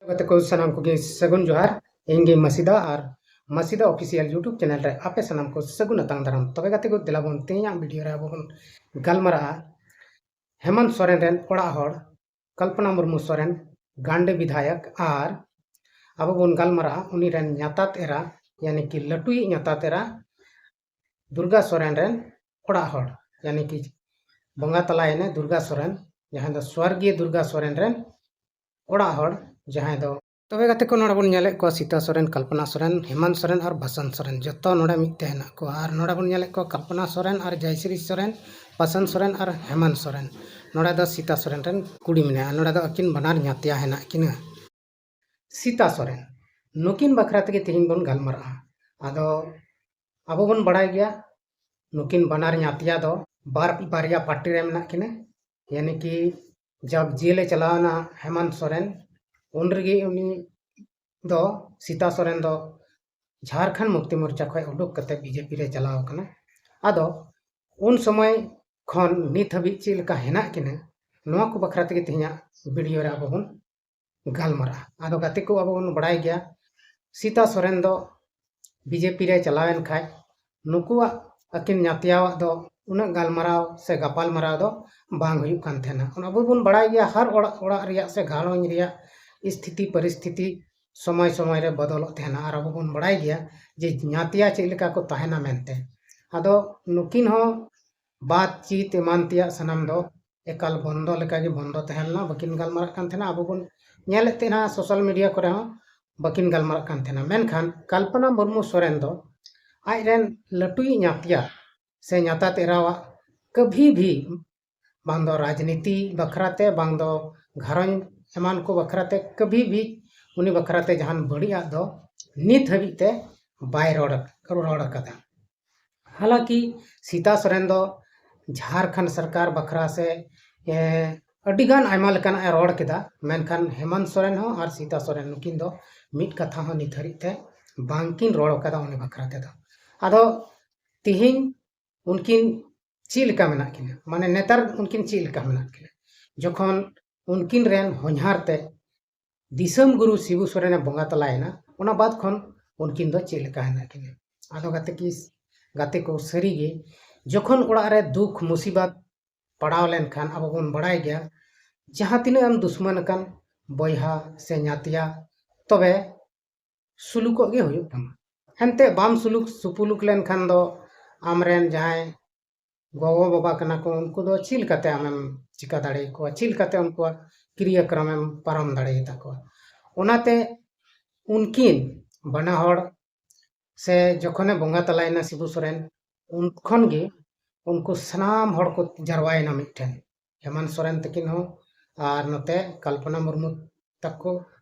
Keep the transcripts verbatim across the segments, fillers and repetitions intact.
ᱜᱟᱛᱮ ᱠᱚ ᱥᱟᱱᱟᱢ ᱠᱚᱜᱮ ᱥᱟᱹᱜᱩᱱ ᱡᱚᱦᱟᱨ᱾ ᱤᱧ ᱜᱮ ᱢᱟᱥᱤᱫᱟ ᱟᱨ ᱢᱟᱥᱤᱫᱟ Official YouTube channel ᱨᱮ ᱟᱯᱮ ᱥᱟᱱᱟᱢ ᱠᱚ ᱥᱟᱹᱜᱩᱱ ᱟᱛᱟᱝ ᱫᱟᱨᱟᱢ᱾ ᱛᱚᱵᱮ ᱜᱟᱛᱮ ᱠᱚ, ᱫᱮᱞᱟ ᱵᱚᱱ ᱛᱮᱦᱮᱧᱟᱜ video ᱨᱮ ᱟᱵᱚ ᱵᱚᱱ ᱜᱟᱞᱢᱟᱨᱟᱜᱼᱟ ᱦᱮᱢᱟᱱᱛ ᱥᱚᱨᱮᱱ ᱨᱮᱱ ᱚᱲᱟᱜ ᱦᱚᱲ ᱠᱚᱞᱯᱚᱱᱟ ᱢᱩᱨᱢᱩ ᱥᱚᱨᱮᱱ, ᱜᱟᱱᱰᱮ ᱵᱤᱫᱷᱟᱭᱚᱠ, ᱟᱨ ᱟᱵᱚ ᱵᱚᱱ ᱜᱟᱞᱢᱟᱨᱟᱜᱼᱟ ᱩᱱᱤ ᱨᱮᱱ ᱧᱟᱛᱟᱛ ᱮᱨᱟ, ᱭᱟᱱᱤ ᱠᱤ ᱞᱟᱹᱴᱩᱭᱤᱡ ᱧᱟᱛᱟᱛ ᱮᱨᱟ ᱫᱩᱨᱜᱟ ᱥᱚᱨᱮᱱ ᱨᱮᱱ ᱚᱲᱟᱜ ᱦᱚᱲ, ᱭᱟᱱᱤ ᱠᱤ ᱵᱚᱸᱜᱟ ᱛᱟᱞᱟᱭᱮᱱᱟᱭ ᱫᱩᱨᱜᱟ ᱥᱚᱨᱮᱱ, ᱡᱟᱦᱟᱸᱭ ᱫᱚ ᱥᱣᱚᱨᱜᱤᱭᱚ ᱫᱩᱨᱜᱟ ᱥᱚᱨᱮᱱ ᱨᱮᱱ ᱚᱲᱟᱜ ᱦᱚᱲ, ᱡᱟᱦᱟᱸᱭ ᱫᱚ ᱛᱚᱵᱮ ᱜᱟᱛᱮ ᱠᱚ, ᱱᱚᱰᱮ ᱵᱚᱱ ᱧᱮᱞᱮᱫ ᱠᱚᱣᱟ ᱥᱤᱛᱟ ᱥᱚᱨᱮᱱ, ᱠᱚᱞᱯᱚᱱᱟ ᱥᱚᱨᱮᱱ, ᱦᱮᱢᱟᱱᱛ ᱥᱚᱨᱮᱱ ᱟᱨ ᱵᱟᱥᱚᱱᱛ ᱥᱚᱨᱮᱱ, ᱡᱚᱛᱚ ᱱᱚᱰᱮ ᱢᱤᱫ ᱛᱮ ᱦᱮᱱᱟᱜ ᱠᱚᱣᱟ᱾ ᱟᱨ ᱱᱚᱰᱮ ᱵᱚᱱ ᱧᱮᱞᱮᱫ ᱠᱚᱣᱟ ᱠᱚᱞᱯᱚᱱᱟ ᱥᱚᱨᱮᱱ ᱟᱨ ᱡᱚᱭᱥᱨᱤ ᱥᱚᱨᱮᱱ, ᱵᱟᱥᱚᱱᱛ ᱥᱚᱨᱮᱱ ᱟᱨ ᱦᱮᱢᱟᱱᱛ ᱥᱚᱨᱮᱱ᱾ ᱱᱚᱰᱮ ᱫᱚ ᱥᱤᱛᱟ ᱥᱚᱨᱮᱱ ᱨᱮᱱ ᱠᱩᱲᱤ ᱢᱮᱱᱟᱭᱟ᱾ ᱱᱚᱰᱮ ᱫᱚ ᱟᱹᱠᱤᱱ ᱵᱟᱱᱟᱨ ᱧᱟᱛᱭᱟ ᱦᱮᱱᱟᱜ ᱠᱤᱱᱟ᱾ ᱥᱤᱛᱟ ᱥᱚᱨᱮᱱ, ᱱᱩᱠᱤᱱ ᱵᱟᱠᱷᱨᱟ ᱛᱮᱜᱮ ᱛᱮᱦᱮᱧ ᱵᱚᱱ ᱜᱟᱞᱢᱟᱨᱟᱜᱼᱟ᱾ ᱟᱫᱚ ᱟᱵᱚ ᱵᱚᱱ ᱵᱟᱲᱟᱭ ᱜᱮᱭᱟ, ᱱᱩᱠᱤᱱ ᱵᱟᱱᱟᱨ ᱧᱟᱛᱭᱟ ᱫᱚ ᱵᱟᱨ, ᱵᱟᱨᱭᱟ party ᱨᱮ ᱢᱮᱱᱟᱜ ᱠᱤᱱᱟ᱾ ᱭᱟᱱᱤ ᱠᱤ ᱡᱟᱵ ᱡᱮᱞᱮ ᱪᱟᱞᱟᱣ ᱮᱱᱟ ᱦᱮᱢᱟᱱᱛ ᱥᱚᱨᱮᱱ, ᱩᱱ ᱨᱮᱜᱮ ᱩᱱᱤ ᱫᱚ, ᱥᱤᱛᱟ ᱥᱚᱨᱮᱱ ᱫᱚ ᱡᱷᱟᱨᱠᱷᱚᱸᱰ ᱢᱩᱠᱛᱤ ᱢᱳᱨᱪᱟ ᱠᱷᱚᱱ ᱩᱰᱩᱠ ᱠᱟᱛᱮ BJP ᱨᱮ ᱪᱟᱞᱟᱣ ᱟᱠᱟᱱᱟ᱾ ᱟᱫᱚ ᱩᱱ ᱥᱚᱢᱚᱭ ᱠᱷᱚᱱ ᱱᱤᱛ ᱦᱟᱹᱵᱤᱡ ᱪᱮᱫ ᱞᱮᱠᱟ ᱦᱮᱱᱟᱜ ᱠᱤᱱᱟ, ᱱᱚᱣᱟ ᱠᱚ ᱵᱟᱠᱷᱨᱟ ᱛᱮᱜᱮ ᱛᱮᱦᱮᱧᱟᱜ video ᱨᱮ ᱟᱵᱚ ᱵᱚᱱ ᱜᱟᱞᱢᱟᱨᱟᱜᱼᱟ᱾ ᱟᱫᱚ ᱜᱟᱛᱮ ᱠᱚ, ᱟᱵᱚ ᱵᱚᱱ ᱵᱟᱲᱟᱭ ᱜᱮᱭᱟ, ᱥᱤᱛᱟ ᱥᱚᱨᱮᱱ ᱫᱚ BJP ᱨᱮ ᱪᱟᱞᱟᱣᱮᱱ ᱠᱷᱟᱡ ᱱᱩᱠᱩᱣᱟᱜ, ᱟᱹᱠᱤᱱ ᱧᱟᱛᱭᱟᱣᱟᱜ ᱫᱚ ᱩᱱᱟᱹᱜ ᱜᱟᱞᱢᱟᱨᱟᱣ ᱥᱮ ᱜᱟᱯᱟᱞᱢᱟᱨᱟᱣ ᱫᱚ ᱵᱟᱝ ᱦᱩᱭᱩᱜ ᱠᱟᱱ ᱛᱟᱦᱮᱱᱟ᱾ ᱚᱱᱟ ᱟᱵᱚ ᱵᱚᱱ ᱵᱟᱲᱟᱭ ᱜᱮᱭᱟ, ᱦᱟᱨ ᱚᱲᱟᱜ, ᱚᱲᱟᱜ ᱨᱮᱭᱟᱜ ᱥᱮ ᱜᱷᱟᱨᱚᱸᱡᱽ ᱨᱮᱭᱟᱜ ᱥᱛᱷᱤᱛᱤ ᱯᱚᱨᱤᱥᱛᱷᱤᱛᱤ ᱥᱚᱢᱚᱭ ᱥᱚᱢᱚᱭ ᱨᱮ ᱵᱚᱫᱚᱞᱚᱜ ᱛᱟᱦᱮᱱᱟ᱾ ᱟᱨ ᱟᱵᱚ ᱵᱚᱱ ᱵᱟᱲᱟᱭ ᱜᱮᱭᱟ ᱡᱮ ᱧᱟᱛᱭᱟ ᱪᱮᱫ ᱞᱮᱠᱟ ᱠᱚ ᱛᱟᱦᱮᱱᱟ ᱢᱮᱱᱛᱮ᱾ ᱟᱫᱚ ᱱᱩᱠᱤᱱ ᱦᱚᱸ ᱵᱟᱛᱪᱤᱛ ᱮᱢᱟᱱ ᱛᱮᱭᱟᱜ ᱥᱟᱱᱟᱢ ᱫᱚ ᱮᱠᱟᱞ ᱵᱚᱱᱫᱚ ᱞᱮᱠᱟᱜᱮ ᱵᱚᱱᱫᱚ ᱛᱟᱦᱮᱸ ᱞᱮᱱᱟ᱾ ᱵᱟᱹᱠᱤᱱ ᱜᱟᱞᱢᱟᱨᱟᱜ ᱠᱟᱱ ᱛᱟᱦᱮᱱᱟ, ᱟᱵᱚ ᱵᱚᱱ ᱧᱮᱞᱮᱫ ᱛᱟᱦᱮᱱᱟ social media ᱠᱚᱨᱮ ᱦᱚᱸ ᱵᱟᱹᱠᱤᱱ ᱜᱟᱞᱢᱟᱨᱟᱜ ᱠᱟᱱ ᱛᱟᱦᱮᱱᱟ᱾ ᱢᱮᱱᱠᱷᱟᱱ ᱠᱚᱞᱯᱚᱱᱟ ᱢᱩᱨᱢᱩ ᱥᱚᱨᱮᱱ ᱫᱚ ᱟᱡ ᱨᱮᱱ ᱞᱟᱹᱴᱩᱭᱤᱡ ᱧᱟᱛᱭᱟ ᱥᱮ ᱧᱟᱛᱟᱛ ᱮᱨᱟᱣᱟᱜ ᱠᱟᱹᱵᱷᱤ ᱵᱷᱤ, ᱵᱟᱝ ᱫᱚ ᱨᱟᱡᱽᱱᱤᱛᱤ ᱵᱟᱠᱷᱨᱟ ᱛᱮ, ᱵᱟᱝ ᱫᱚ ᱜᱷᱟᱨᱚᱸᱡᱽ ᱮᱢᱟᱱ ᱠᱚ ᱵᱟᱠᱷᱨᱟ ᱛᱮ, ᱠᱟᱹᱵᱷᱤ ᱵᱷᱤ ᱩᱱᱤ ᱵᱟᱠᱷᱨᱟ ᱛᱮ ᱡᱟᱦᱟᱱ ᱵᱟᱹᱲᱤᱡᱟᱜ ᱫᱚ ᱱᱤᱛ ᱦᱟᱹᱵᱤᱡ ᱛᱮ ᱵᱟᱭ ᱨᱚᱲ, ᱨᱚᱲ ᱟᱠᱟᱫᱟ᱾ ᱦᱟᱞᱟᱸᱠᱤ ᱥᱤᱛᱟ ᱥᱚᱨᱮᱱ ᱫᱚ ᱡᱷᱟᱨᱠᱷᱚᱸᱰ ᱥᱚᱨᱠᱟᱨ ᱵᱟᱠᱷᱨᱟ ᱥᱮ, ᱮ, ᱟᱹᱰᱤᱜᱟᱱ ᱟᱭᱢᱟ ᱞᱮᱠᱟᱱᱟᱜ ᱮ ᱨᱚᱲ ᱠᱮᱫᱟ, ᱢᱮᱱᱠᱷᱟᱱ ᱦᱮᱢᱟᱱᱛ ᱥᱚᱨᱮᱱ ᱦᱚᱸ ᱟᱨ ᱥᱤᱛᱟ ᱥᱚᱨᱮᱱ ᱱᱩᱠᱤᱱ ᱫᱚ ᱢᱤᱫ ᱠᱟᱛᱷᱟ ᱦᱚᱸ ᱱᱤᱛ ᱦᱟᱹᱨᱤᱡ ᱛᱮ ᱵᱟᱝᱠᱤᱱ ᱨᱚᱲ ᱟᱠᱟᱫᱟ ᱩᱱᱤ ᱵᱟᱠᱷᱨᱟ ᱛᱮᱫᱚ᱾ ᱟᱫᱚ ᱛᱤᱦᱤᱧ ᱩᱱᱠᱤᱱ ᱪᱮᱫ ᱞᱮᱠᱟ ᱢᱮᱱᱟᱜ ᱠᱤᱱᱟ, ᱢᱟᱱᱮ ᱱᱮᱛᱟᱨ ᱩᱱᱠᱤᱱ ᱪᱮᱫ ᱞᱮᱠᱟ ᱢᱮᱱᱟᱜ ᱠᱤᱱᱟ, ᱡᱚᱠᱷᱚᱱ ᱩᱱᱠᱤᱱ ᱨᱮᱱ ᱦᱚᱧᱦᱟᱨ ᱛᱮ ᱫᱤᱥᱚᱢ ᱜᱩᱨᱩ ᱥᱤᱵᱩ ᱥᱚᱨᱮᱱᱮ ᱵᱚᱸᱜᱟ ᱛᱟᱞᱟᱭᱮᱱᱟ, ᱚᱱᱟ ᱵᱟᱫ ᱠᱷᱚᱱ ᱩᱱᱠᱤᱱ ᱫᱚ ᱪᱮᱫ ᱞᱮᱠᱟ ᱦᱮᱱᱟᱜ ᱠᱤᱱᱟ? ᱟᱫᱚ ᱜᱟᱛᱮ ᱠᱤ, ᱜᱟᱛᱮ ᱠᱚ, ᱥᱟᱹᱨᱤᱜᱮ ᱡᱚᱠᱷᱚᱱ ᱚᱲᱟᱜ ᱨᱮ ᱫᱩᱠ ᱢᱩᱥᱤᱵᱟᱛ ᱯᱟᱲᱟᱣ ᱞᱮᱱᱠᱷᱟᱱ ᱟᱵᱚ ᱵᱚᱱ ᱵᱟᱲᱟᱭ ᱜᱮᱭᱟ, ᱡᱟᱦᱟᱸ ᱛᱤᱱᱟᱹᱜ ᱮᱢ ᱫᱩᱥᱢᱟᱱ ᱟᱠᱟᱱ ᱵᱚᱭᱦᱟ ᱥᱮ ᱧᱟᱛᱭᱟ, ᱛᱚᱵᱮ ᱥᱩᱞᱩᱠᱚᱜ ᱜᱮ ᱦᱩᱭᱩᱜ ᱛᱟᱢᱟ᱾ ᱮᱱᱛᱮ ᱵᱟᱢ ᱥᱩᱞᱩᱠ ᱥᱩᱯᱩᱞᱩᱠ ᱞᱮᱱᱠᱷᱟᱱ ᱫᱚ ᱟᱢᱨᱮᱱ ᱡᱟᱦᱟᱸᱭ ᱜᱚᱜᱚ ᱵᱟᱵᱟ ᱠᱟᱱᱟ ᱠᱚ, ᱩᱱᱠᱩ ᱫᱚ ᱪᱮᱫ ᱞᱮᱠᱟᱛᱮ ᱟᱢᱮᱢ ᱪᱤᱠᱟ ᱫᱟᱲᱮᱭᱟᱠᱚᱣᱟ? ᱪᱮᱫ ᱞᱮᱠᱟᱛᱮ ᱩᱱᱠᱩᱣᱟᱜ ᱠᱨᱤᱭᱟᱠᱨᱚᱢᱮᱢ ᱯᱟᱨᱚᱢ ᱫᱟᱲᱮᱭᱟᱛᱟ ᱠᱚᱣᱟ? ᱚᱱᱟᱛᱮ ᱩᱱᱠᱤᱱ ᱵᱟᱱᱟ ᱦᱚᱲ ᱥᱮ ᱡᱚᱠᱷᱚᱱᱮ ᱵᱚᱸᱜᱟ ᱛᱟᱞᱟᱭᱮᱱᱟ ᱥᱤᱵᱩ ᱥᱚᱨᱮᱱ, ᱩᱱ ᱠᱷᱚᱱ ᱜᱮ ᱩᱱᱠᱩ ᱥᱟᱱᱟᱢ ᱦᱚᱲ ᱠᱚ ᱡᱟᱨᱣᱟᱭᱮᱱᱟ ᱢᱤᱫᱴᱷᱮᱱ᱾ ᱦᱮᱢᱟᱱᱛ ᱥᱚᱨᱮᱱ ᱛᱟᱹᱠᱤᱱ ᱦᱚᱸ ᱟᱨ ᱱᱚᱛᱮ ᱠᱚᱞᱯᱚᱱᱟ ᱢᱩᱨᱢᱩ ᱛᱟᱠᱚ,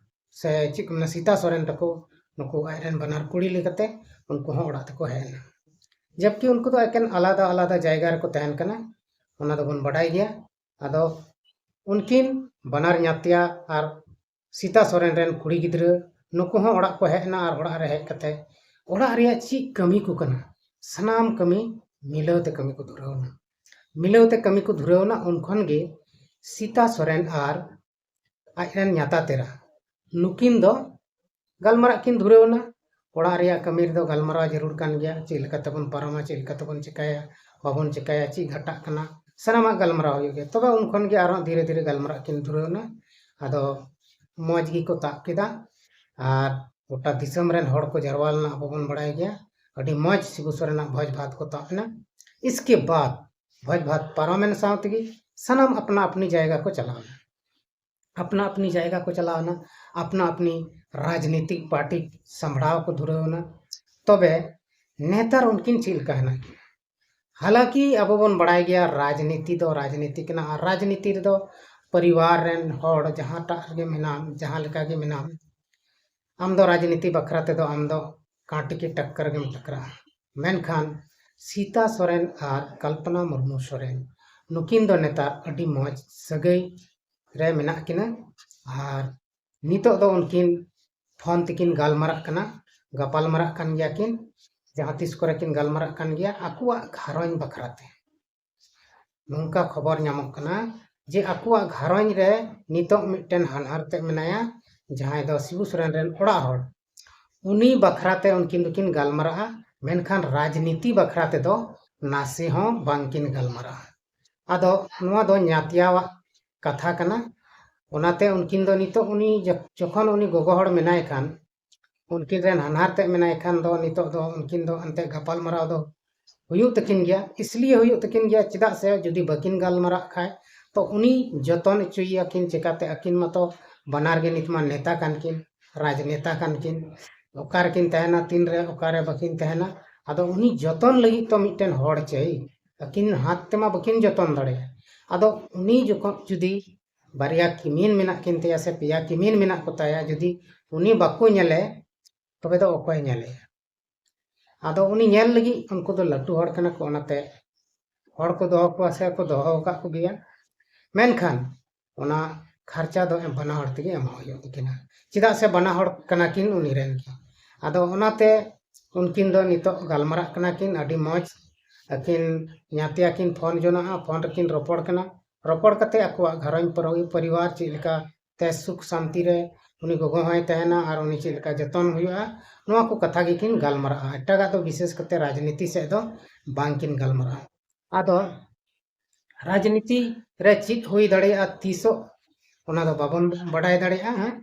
ᱥᱮ ᱪᱮᱫ ᱠᱚ ᱢᱮᱱᱟ, ᱥᱤᱛᱟ ᱥᱚᱨᱮᱱ ᱛᱟᱠᱚ, ᱱᱩᱠᱩ ᱟᱡᱨᱮᱱ ᱵᱟᱱᱟᱨ ᱠᱩᱲᱤ ᱞᱮᱠᱟᱛᱮ ᱩᱱᱠᱩ ᱦᱚᱸ ᱚᱲᱟᱜ ᱛᱮᱠᱚ ᱦᱮᱡ ᱮᱱᱟ᱾ ᱡᱟᱵᱠᱤ ᱩᱱᱠᱩ ᱫᱚ ᱮᱠᱮᱱ ᱟᱞᱟᱫᱟ ᱟᱞᱟᱫᱟ ᱡᱟᱭᱜᱟ ᱨᱮᱠᱚ ᱛᱟᱦᱮᱱ ᱠᱟᱱᱟ, ᱚᱱᱟ ᱫᱚᱵᱚᱱ ᱵᱟᱰᱟᱭ ᱜᱮᱭᱟ᱾ ᱟᱫᱚ ᱩᱱᱠᱤᱱ ᱵᱟᱱᱟᱨ ᱧᱟᱛᱭᱟ ᱟᱨ ᱥᱤᱛᱟ ᱥᱚᱨᱮᱱ ᱨᱮᱱ ᱠᱩᱲᱤ ᱜᱤᱫᱽᱨᱟᱹ, ᱱᱩᱠᱩ ᱦᱚᱸ ᱚᱲᱟᱜ ᱠᱚ ᱦᱮᱡ ᱮᱱᱟ ᱟᱨ ᱚᱲᱟᱜ ᱨᱮ ᱦᱮᱡ ᱠᱟᱛᱮ ᱚᱲᱟᱜ ᱨᱮᱭᱟᱜ ᱪᱮᱫ ᱠᱟᱹᱢᱤ ᱠᱚ ᱠᱟᱱᱟ, ᱥᱟᱱᱟᱢ ᱠᱟᱹᱢᱤ ᱢᱤᱞᱟᱹᱣ ᱛᱮ ᱠᱟᱹᱢᱤ ᱠᱚ ᱫᱷᱩᱨᱟᱹᱣ ᱮᱱᱟ᱾ ᱢᱤᱞᱟᱹᱣ ᱛᱮ ᱠᱟᱹᱢᱤ ᱠᱚ ᱫᱷᱩᱨᱟᱹᱣ ᱮᱱᱟ᱾ ᱩᱱ ᱠᱷᱚᱱ ᱜᱮ ᱥᱤᱛᱟ ᱥᱚᱨᱮᱱ ᱟᱨ ᱟᱡᱨᱮᱱ ᱧᱟᱛᱟᱛᱮᱨᱟ, ᱱᱩᱠᱤᱱ ᱫᱚ ᱜᱟᱞᱢᱟᱨᱟᱜ ᱠᱤᱱ ᱫᱷᱩᱨᱟᱹᱣ ᱮᱱᱟ᱾ ᱚᱲᱟᱜ ᱨᱮᱭᱟᱜ ᱠᱟᱹᱢᱤ ᱨᱮᱫᱚ ᱜᱟᱞᱢᱟᱨᱟᱣ ᱡᱟᱹᱨᱩᱲ ᱠᱟᱱ ᱜᱮᱭᱟ, ᱪᱮᱫ ᱞᱮᱠᱟ ᱛᱮᱵᱚᱱ ᱯᱟᱨᱚᱢᱟ, ᱪᱮᱫ ᱞᱮᱠᱟ ᱛᱮᱵᱚᱱ ᱪᱤᱠᱟᱹᱭᱟ, ᱵᱟᱵᱚᱱ ᱪᱤᱠᱟᱹᱭᱟ, ᱪᱮᱫ ᱜᱷᱟᱴᱟᱜ ᱠᱟᱱᱟ, ᱥᱟᱱᱟᱢᱟᱜ ᱜᱟᱞᱢᱟᱨᱟᱣ ᱦᱩᱭᱩᱜ ᱜᱮᱭᱟ᱾ ᱛᱚᱵᱮ ᱩᱱ ᱠᱷᱚᱱ ᱜᱮ ᱟᱨᱦᱚᱸ ᱫᱷᱤᱨᱮ ᱫᱷᱤᱨᱮ ᱜᱟᱞᱢᱟᱨᱟᱜ ᱠᱤᱱ ᱫᱷᱩᱨᱟᱹᱣ ᱮᱱᱟ᱾ ᱟᱫᱚ ᱢᱚᱡᱽ ᱜᱮᱠᱚ ᱛᱟᱵ ᱠᱮᱫᱟ ᱟᱨ ᱜᱚᱴᱟ ᱫᱤᱥᱚᱢ ᱨᱮᱱ ᱦᱚᱲ ᱠᱚ ᱡᱟᱨᱣᱟ ᱞᱮᱱᱟ, ᱟᱵᱚ ᱵᱚᱱ ᱵᱟᱲᱟᱭ ᱜᱮᱭᱟ᱾ ᱟᱹᱰᱤ ᱢᱚᱡᱽ ᱥᱤᱵᱩ ᱥᱚᱨᱮᱱᱟᱜ ᱵᱷᱚᱡᱽ ᱵᱷᱟᱛ ᱠᱚ ᱛᱟᱵ ᱮᱱᱟ᱾ ᱤᱥᱠᱮ ᱵᱟᱫ ᱵᱷᱚᱡᱽ ᱵᱷᱟᱛ ᱯᱟᱨᱚᱢᱮᱱ ᱥᱟᱶ ᱛᱮᱜᱮ ᱥᱟᱱᱟᱢ ᱟᱯᱱᱟ ᱟᱯᱱᱤ ᱡᱟᱭᱜᱟ ᱠᱚ ᱪᱟᱞᱟᱣ ᱮᱱᱟ᱾ ᱟᱯᱱᱟ ᱟᱯᱱᱤ ᱡᱟᱭᱜᱟ ᱠᱚ ᱪᱟᱞᱟᱣ ᱮᱱᱟ, ᱟᱯᱱᱟ ᱟᱯᱱᱤ ᱨᱟᱡᱽᱱᱤᱛᱤᱠ ᱯᱟᱨᱴᱤ ᱥᱟᱢᱵᱷᱲᱟᱣ ᱠᱚ ᱫᱷᱩᱨᱟᱹᱣ ᱮᱱᱟ᱾ ᱛᱚᱵᱮ ᱱᱮᱛᱟᱨ ᱩᱱᱠᱤᱱ ᱪᱮᱫ ᱞᱮᱠᱟ ᱦᱮᱱᱟᱜ ᱠᱤᱱᱟ? ᱦᱟᱞᱟᱸᱠᱤ ᱟᱵᱚ ᱵᱚᱱ ᱵᱟᱲᱟᱭ ᱜᱮᱭᱟ, ᱨᱟᱡᱽᱱᱤᱛᱤ ᱫᱚ ᱨᱟᱡᱽᱱᱤᱛᱤ ᱠᱟᱱᱟ, ᱟᱨ ᱨᱟᱡᱽᱱᱤᱛᱤ ᱨᱮᱫᱚ ᱯᱚᱨᱤᱵᱟᱨ ᱨᱮᱱ ᱦᱚᱲ ᱡᱟᱦᱟᱸᱴᱟᱜ ᱨᱮᱜᱮ ᱢᱮᱱᱟᱢ, ᱡᱟᱦᱟᱸ ᱞᱮᱠᱟ ᱜᱮ ᱢᱮᱱᱟᱢ, ᱟᱢ ᱫᱚ ᱨᱟᱡᱽᱱᱤᱛᱤ ᱵᱟᱠᱷᱨᱟ ᱛᱮᱫᱚ ᱟᱢ ᱫᱚ ᱠᱟᱸᱴ ᱠᱤ ᱴᱟᱠᱠᱟᱨ ᱜᱮᱢ ᱴᱟᱠᱨᱟᱜᱼᱟ᱾ ᱢᱮᱱᱠᱷᱟᱱ ᱥᱤᱛᱟ ᱥᱚᱨᱮᱱ ᱟᱨ ᱠᱚᱞᱯᱚᱱᱟ ᱢᱩᱨᱢᱩ ᱥᱚᱨᱮᱱ, ᱱᱩᱠᱤᱱ ᱫᱚ ᱱᱮᱛᱟᱨ ᱟᱹᱰᱤ ᱢᱚᱡᱽ ᱥᱟᱹᱜᱟᱹᱭ ᱨᱮ ᱢᱮᱱᱟᱜ ᱠᱤᱱᱟ᱾ ᱟᱨ ᱱᱤᱛᱚᱜ ᱫᱚ ᱩᱱᱠᱤᱱ ᱯᱷᱳᱱ ᱛᱮᱠᱤᱱ ᱜᱟᱞᱢᱟᱨᱟᱜ ᱠᱟᱱᱟ, ᱜᱟᱯᱟᱞ ᱢᱟᱨᱟᱜ ᱠᱟᱱ ᱜᱮᱭᱟ ᱠᱤᱱ᱾ ᱡᱟᱦᱟᱸ ᱛᱤᱥ ᱠᱚᱨᱮ ᱠᱤᱱ ᱜᱟᱞᱢᱟᱨᱟᱜ ᱠᱟᱱ ᱜᱮᱭᱟ ᱟᱠᱚᱣᱟᱜ ᱜᱷᱟᱨᱚᱸᱡᱽ ᱵᱟᱠᱷᱨᱟ ᱛᱮ᱾ ᱱᱚᱝᱠᱟ ᱠᱷᱚᱵᱚᱨ ᱧᱟᱢᱚᱜ ᱠᱟᱱᱟ ᱡᱮ ᱟᱠᱚᱣᱟᱜ ᱜᱷᱟᱨᱚᱸᱡᱽ ᱨᱮ ᱱᱤᱛᱚᱜ ᱢᱤᱫᱴᱮᱱ ᱦᱟᱱᱦᱟᱨ ᱛᱮ ᱢᱮᱱᱟᱭᱟ, ᱡᱟᱦᱟᱸᱭ ᱫᱚ ᱥᱤᱵᱩ ᱥᱚᱨᱮᱱ ᱨᱮᱱ ᱚᱲᱟᱜ ᱦᱚᱲ, ᱩᱱᱤ ᱵᱟᱠᱷᱨᱟ ᱛᱮ ᱩᱱᱠᱤᱱ ᱫᱚᱠᱤᱱ ᱜᱟᱞᱢᱟᱨᱟᱜᱼᱟ, ᱢᱮᱱᱠᱷᱟᱱ ᱨᱟᱡᱽᱱᱤᱛᱤ ᱵᱟᱠᱷᱨᱟ ᱛᱮᱫᱚ ᱱᱟᱥᱮ ᱦᱚᱸ ᱵᱟᱝᱠᱤᱱ ᱜᱟᱞᱢᱟᱨᱟᱜᱼᱟ᱾ ᱟᱫᱚ ᱱᱚᱣᱟ ᱫᱚ ᱧᱟᱛᱭᱟᱣᱟᱜ ᱠᱟᱛᱷᱟ ᱠᱟᱱᱟ᱾ ᱚᱱᱟᱛᱮ ᱩᱱᱠᱤᱱ ᱫᱚ ᱱᱤᱛᱚᱜ ᱩᱱᱤ ᱡᱚ-, ᱡᱚᱠᱷᱚᱱ ᱩᱱᱤ ᱜᱚᱜᱚ ᱦᱚᱲ ᱢᱮᱱᱟᱭ ᱠᱷᱟᱱ, ᱩᱱᱠᱤᱱ ᱨᱮᱱ ᱦᱟᱱᱦᱟᱨ ᱛᱮᱫ ᱢᱮᱱᱟᱭ ᱠᱷᱟᱱ ᱫᱚ ᱱᱤᱛᱚᱜ ᱫᱚ ᱩᱱᱠᱤᱱ ᱫᱚ ᱮᱱᱛᱮ ᱜᱟᱯᱟᱞ ᱢᱟᱨᱟᱣ ᱫᱚ ᱦᱩᱭᱩᱜ ᱛᱟᱹᱠᱤᱱ ᱜᱮᱭᱟ, ᱤᱥᱞᱤᱭᱮ ᱦᱩᱭᱩᱜ ᱛᱟᱹᱠᱤᱱ ᱜᱮᱭᱟ, ᱪᱮᱫᱟᱜ ᱥᱮ ᱡᱩᱫᱤ ᱵᱟᱹᱠᱤᱱ ᱜᱟᱞᱢᱟᱨᱟᱜ ᱠᱷᱟᱡ ᱛᱚ ᱩᱱᱤ ᱡᱚᱛᱚᱱ ᱦᱚᱪᱚᱭᱮᱭᱟᱠᱤᱱ ᱪᱮᱠᱟᱛᱮ? ᱟᱹᱠᱤᱱ ᱢᱟᱛᱚ ᱵᱟᱱᱟᱨ ᱜᱮ ᱱᱤᱛ ᱢᱟ ᱱᱮᱛᱟ ᱠᱟᱱ ᱠᱤᱱ, ᱨᱟᱡᱽᱱᱮᱛᱟ ᱠᱟᱱ ᱠᱤᱱ, ᱚᱠᱟ ᱨᱮᱠᱤᱱ ᱛᱟᱦᱮᱱᱟ, ᱛᱤᱱ ᱨᱮ ᱚᱠᱟ ᱨᱮ ᱵᱟᱹᱠᱤᱱ ᱛᱟᱦᱮᱱᱟ? ᱟᱫᱚ ᱩᱱᱤ ᱡᱚᱛᱚᱱ ᱞᱟᱹᱜᱤᱫ ᱛᱚ ᱢᱤᱫᱴᱮᱱ ᱦᱚᱲ ᱪᱟᱹᱭ, ᱟᱹᱠᱤᱱ ᱦᱟᱛ ᱛᱮᱢᱟ ᱵᱟᱹᱠᱤᱱ ᱡᱚᱛᱚᱱ ᱫᱟᱲᱮᱭᱟᱜᱼᱟ᱾ ᱟᱫᱚ ᱩᱱᱤ ᱡᱚᱠᱷᱚᱱ ᱡᱩᱫᱤ ᱵᱟᱨᱭᱟ ᱠᱤᱢᱤᱱ ᱢᱮᱱᱟᱜ ᱠᱤᱱ ᱛᱟᱭᱟ ᱥᱮ ᱯᱮᱭᱟ ᱠᱤᱢᱤᱱ ᱢᱮᱱᱟᱜ ᱠᱚ ᱛᱟᱭᱟ, ᱡᱩᱫᱤ ᱩᱱᱤ ᱵᱟᱠᱚ ᱧᱮᱞᱮ, ᱛᱚᱵᱮ ᱫᱚ ᱚᱠᱚᱭ ᱧᱮᱞᱮᱭᱟ? ᱟᱫᱚ ᱩᱱᱤ ᱧᱮᱞ ᱞᱟᱹᱜᱤᱫ ᱩᱱᱠᱩ ᱫᱚ ᱞᱟᱹᱴᱩ ᱦᱚᱲ ᱠᱟᱱᱟ ᱠᱚ, ᱚᱱᱟᱛᱮ ᱦᱚᱲ ᱠᱚ ᱫᱚᱦᱚ ᱠᱚᱣᱟ ᱥᱮ ᱠᱚ ᱫᱚᱦᱚ ᱟᱠᱟᱫ ᱠᱚᱜᱮᱭᱟ᱾ ᱢᱮᱱᱠᱷᱟᱱ ᱚᱱᱟ ᱠᱷᱟᱨᱪᱟ ᱫᱚ ᱮᱢ ᱵᱟᱱᱟ ᱦᱚᱲ ᱛᱮᱜᱮ ᱮᱢᱚᱜ ᱦᱩᱭᱩᱜ ᱛᱟᱹᱠᱤᱱᱟ, ᱪᱮᱫᱟᱜ ᱥᱮ ᱵᱟᱱᱟ ᱦᱚᱲ ᱠᱟᱱᱟ ᱠᱤᱱ ᱩᱱᱤ ᱨᱮᱱ ᱜᱮ᱾ ᱟᱫᱚ ᱚᱱᱟᱛᱮ ᱩᱱᱠᱤᱱ ᱫᱚ ᱱᱤᱛᱚᱜ ᱜᱟᱞᱢᱟᱨᱟᱜ ᱠᱟᱱᱟ ᱠᱤᱱ, ᱟᱹᱰᱤ ᱢᱚᱡᱽ᱾ ᱟᱹᱠᱤᱱ ᱧᱟᱛᱭᱟ ᱠᱤᱱ ᱯᱷᱳᱱ ᱡᱚᱱᱟᱜᱼᱟ, ᱯᱷᱳᱱ ᱨᱮᱠᱤᱱ ᱨᱚᱯᱚᱲ ᱠᱟᱱᱟ᱾ ᱨᱚᱯᱚᱲ ᱠᱟᱛᱮ ᱟᱠᱚᱣᱟᱜ ᱜᱷᱟᱨᱚᱸᱡᱽ ᱯᱚᱨᱤ-, ᱯᱚᱨᱤᱵᱟᱨ ᱪᱮᱫ ᱞᱮᱠᱟ ᱛᱮ ᱥᱩᱠ ᱥᱟᱱᱛᱤ ᱨᱮ ᱩᱱᱤ ᱜᱚᱜᱚ ᱦᱚᱸᱭ ᱛᱟᱦᱮᱱᱟ ᱟᱨ ᱩᱱᱤ ᱪᱮᱫ ᱞᱮᱠᱟ ᱡᱚᱛᱚᱱ ᱦᱩᱭᱩᱜᱼᱟ, ᱱᱚᱣᱟ ᱠᱚ ᱠᱟᱛᱷᱟ ᱜᱮᱠᱤᱱ ᱜᱟᱞᱢᱟᱨᱟᱜᱼᱟ᱾ ᱮᱴᱟᱜᱟᱜ ᱫᱚ ᱵᱤᱥᱮᱥ ᱠᱟᱛᱮ ᱨᱟᱡᱽᱱᱤᱛᱤ ᱥᱮᱫ ᱫᱚ ᱵᱟᱝᱠᱤᱱ ᱜᱟᱞᱢᱟᱨᱟᱜᱼᱟ᱾ ᱟᱫᱚ ᱨᱟᱡᱽᱱᱤᱛᱤ ᱨᱮ ᱪᱮᱫ ᱦᱩᱭ ᱫᱟᱲᱮᱭᱟᱜᱼᱟ ᱛᱤᱥᱚᱜ, ᱚᱱᱟ ᱫᱚ ᱵᱟᱵᱚᱱ ᱵᱟᱰᱟᱭ ᱫᱟᱲᱮᱭᱟᱜᱼᱟ᱾ ᱦᱮᱸ,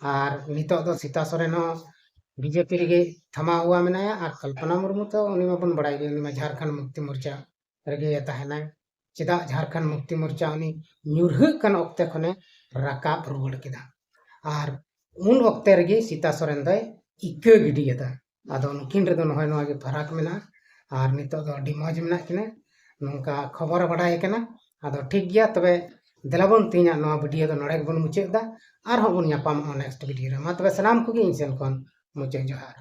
ᱟᱨ ᱱᱤᱛᱚᱜ ᱫᱚ ᱥᱤᱛᱟ ᱥᱚᱨᱮᱱ ᱦᱚᱸ ᱵᱤᱡᱮᱯᱤ ᱨᱮᱜᱮ ᱛᱷᱟᱢᱟᱣ ᱦᱩᱣᱟ ᱢᱮᱱᱟᱭᱟ, ᱟᱨ ᱠᱚᱞᱯᱚᱱᱟ ᱢᱩᱨᱢᱩ ᱛᱚ ᱩᱱᱤ ᱢᱟᱵᱚᱱ ᱵᱟᱲᱟᱭ ᱜᱮ, ᱩᱱᱤ ᱢᱟ ᱡᱷᱟᱲᱠᱷᱚᱸᱰ ᱢᱩᱠᱛᱤ ᱢᱳᱨᱪᱟ ᱨᱮᱜᱮ ᱛᱟᱦᱮᱱᱟᱭ᱾ ᱪᱮᱫᱟᱜ ᱡᱷᱟᱲᱠᱷᱚᱸᱰ ᱢᱩᱠᱛᱤ ᱢᱳᱨᱪᱟ ᱩᱱᱤ ᱧᱩᱨᱦᱟᱹᱜ ᱠᱟᱱ ᱚᱠᱛᱮ ᱠᱷᱚᱱᱮ ᱨᱟᱠᱟᱵ ᱨᱩᱣᱟᱹᱲ ᱠᱮᱫᱟ, ᱟᱨ ᱩᱱ ᱚᱠᱛᱮ ᱨᱮᱜᱮ ᱥᱤᱛᱟ ᱥᱚᱨᱮᱱ ᱫᱚᱭ ᱤᱠᱟᱹ ᱜᱤᱰᱤᱭᱟᱫᱟ᱾ ᱟᱫᱚ ᱱᱩᱠᱤᱱ ᱨᱮᱫᱚ ᱱᱚᱜᱼᱚᱭ ᱱᱚᱣᱟ ᱜᱮ ᱯᱷᱟᱨᱟᱠ ᱢᱮᱱᱟᱜᱼᱟ, ᱟᱨ ᱱᱤᱛᱚᱜ ᱫᱚ ᱟᱹᱰᱤ ᱢᱚᱡᱽ ᱢᱮᱱᱟᱜ ᱠᱤᱱᱟ, ᱱᱚᱝᱠᱟ ᱠᱷᱚᱵᱚᱨ ᱵᱟᱰᱟᱭ ᱠᱟᱱᱟ᱾ ᱟᱫᱚ ᱴᱷᱤᱠ ᱜᱮᱭᱟ, ᱛᱚᱵᱮ ᱫᱮᱞᱟ ᱵᱚᱱ ᱛᱮᱦᱮᱧᱟᱜ ᱱᱚᱣᱟ ᱵᱷᱤᱰᱤᱭᱳ ᱫᱚ ᱱᱚᱰᱮ ᱜᱮᱵᱚᱱ ᱢᱩᱪᱟᱹᱫ ᱮᱫᱟ᱾ ᱟᱨᱦᱚᱸ ᱵᱚᱱ ᱧᱟᱯᱟᱢᱚᱜᱼᱟ ᱱᱮᱠᱥᱴ ᱵᱷᱤᱰᱤᱭᱳ ᱨᱮ᱾ ᱢᱟ ᱛᱚᱵᱮ ᱥᱟᱱᱟᱢ ᱠᱚᱜᱮ ᱤᱧ ᱥᱮᱱ ᱠᱷᱚᱱ ᱢᱩᱪᱟᱹᱫ ᱡᱚᱦᱟᱨ᱾